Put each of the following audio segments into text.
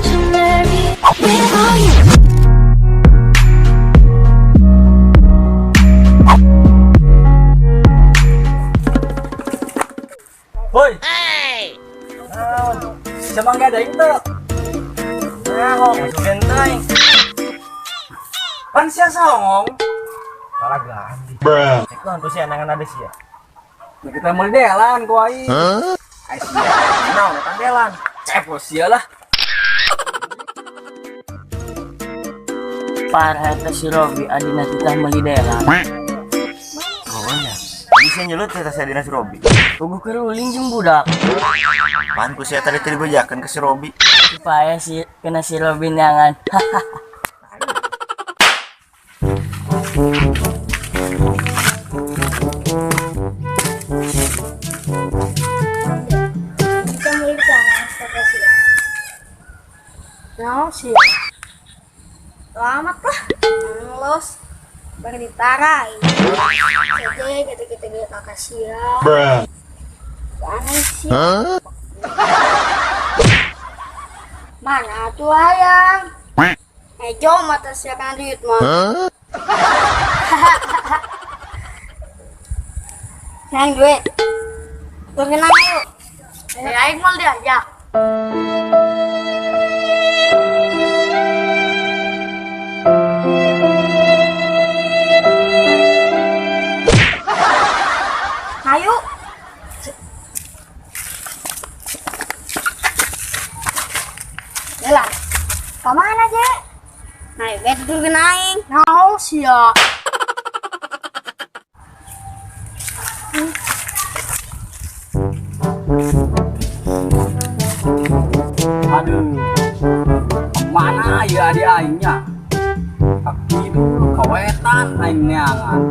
Legendary. Where are you? Hoy! Sa mangga daing to. Nah, masukin tay. Pan sia songong. Palagaan. Bruh. Itu hantu sih anangan ada sih ya. Nah, kita mau delan ku aing. Ai sia. Naon eta delan. Cepo sia lah. Parah eta si Robi adina titah meuli delan. Oh nya. Bisa nyelut teh sia dina si Robi. Puguh keur ulin jeung budak. Pan ku sia tadi teh dibejakeun ke si Robi. Supaya si kena si Robi neangan. Kita meuli tangan kata sia. Naon sih? Selamat lah. Los bari ditarai. Saja kita-kita ge kakak sia. Bruh. Aneh sih. Mana tuh hayang? Ejo mata sia kana duit mah. Yang duit. Turun yuk. Eh, aing mau diajak. Ayo. Jalan. Kemana, Je? Nah, bet turun aing. Naon sia? Aduh. Mana ya adik aingnya? Kaki dulu kawetan aing neangan.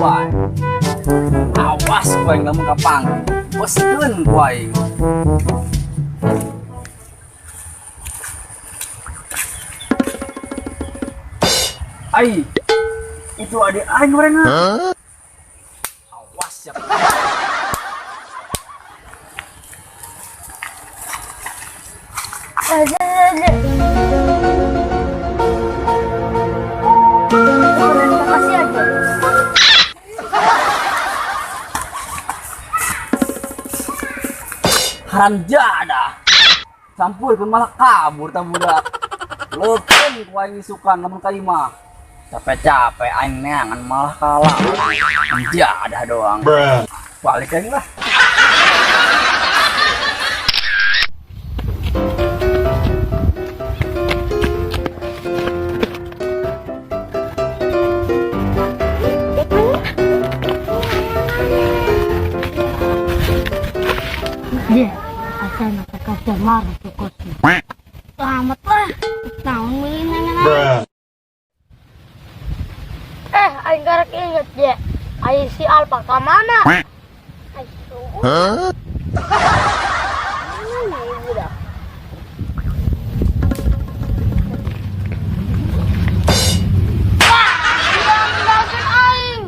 Bae. Awas ku aing lamun kapang. Boskeun ku aing. Ai, itu adik aing mereka. Awas ya. Eh, Je, Je, Je. Makasih aja. Haram jadah. Campur pun malah kabur ta budak. Leukeun ku aing isukan lamun ka imah. Capek-capek aing neangan malah kalah. Jadah doang. Bruh. Balik aing lah. Je, asal nak kasih marah tuh kosnya. Selamat lah. Tahun meuli nangan. Bruh. Eh, aing karek inget je. Aing si Alpa ka mana? Ai, Huh? mana ieu budak? Wah, dia ninggalkeun aing.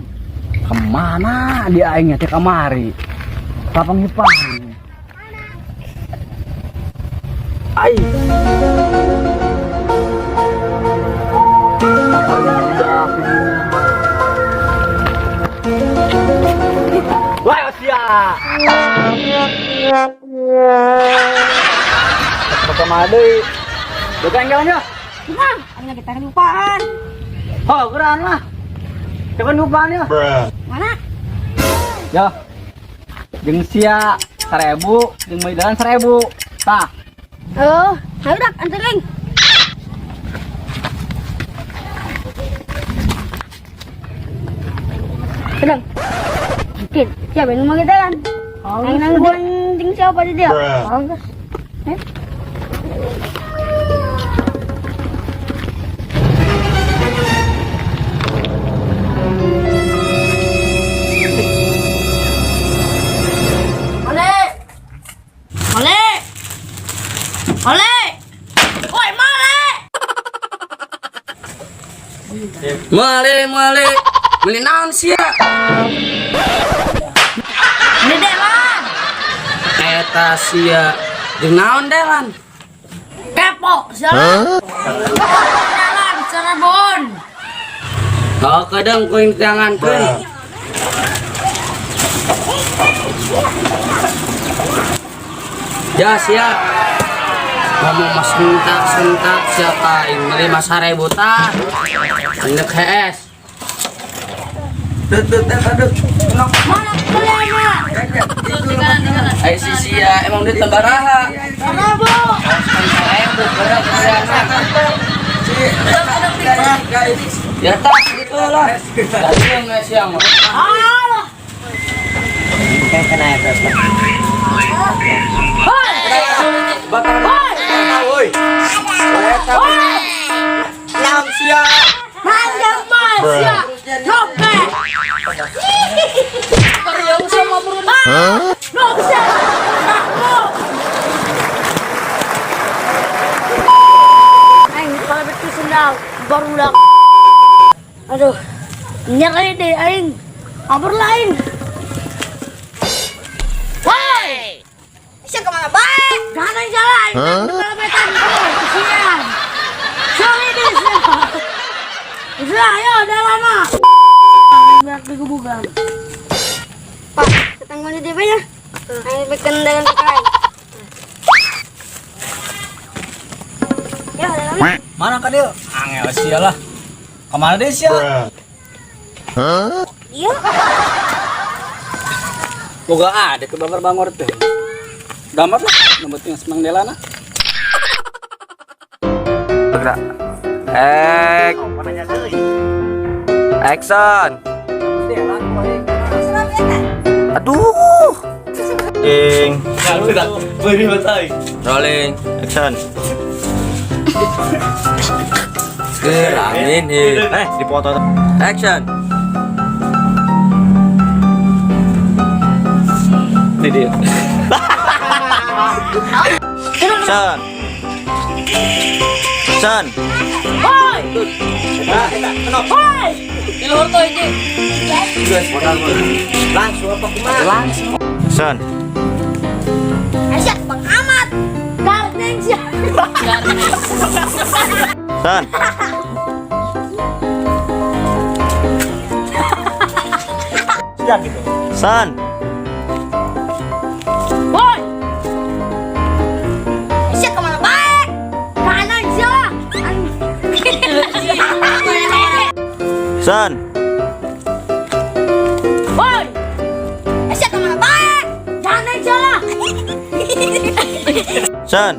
Kemana dia aingnya teh kamari? Kapang hipang. Ai. Wah, sia. Pertama deui. Bukan jalannya. Nah, aing lagi tarik lupaan. Oh, geran lah. Coba lupaan ya. Bruh. Mana? Ya. Jeung sia 1000, jeung meuli dalan 1000. Tah. Oh, ayo dak anterin. Sedang. Mungkin, siapa yang mau kita kan? Aing nangguan ting siapa dia? Bruh. Oh, geus. Eh? Male! Male! Male! Woi, male! Male, male. Beli naon sia? Ini delan. Eta sia. Jeung naon delan? Kepo. Kapok sia. Jalan Cirebon. Kau kadang kuing tangan keun. Ya siap. Ngomong mas sentak sentak siapa aing meuli 5.000 tah. Endek HS. Tut tut aduh. Mana kelema? Ai si sia emang duit sabaraha? Seribu. Ya tak gitu lah. Ganteng nggak siang. Alah. Woi. Naon sia? Manjang mas ya. Nyopet. Yang sama bro. Nyopet. Aku. Aing kalau betul sendal baru udah. Aduh. Nyeri deh aing. Kabur lain. Woi. Bisa kemana baik? Jangan jalan. Kepala Kesian. Sorry deh. Sudah, ayo udah lama. Biar digebukan. Pak, ketemu di DP nya. Ayo bikin dengan pakai. Ya, udah lama. Mana kadil? Angel sia lah. Kemana deh sia? Iya. Boga ada ke bangor-bangor tuh. Damar lah, nomor tinggal semang delana. Gerak. Ek. Action. Aduh. Ing. Rolling. Action. Keramin. Eh, dipoto. Action. Ini dia. Action. Action. Woi. Woi. Di luar tuh ini. Langsung apa kumaha? Langsung. Action. Aisyah, Bang Ahmad. Garden sih. Action. San. Woi. Aisyah kemana baik? Kanan sih. San. Woi. Aisyah kemana baik? Jangan jalan. San.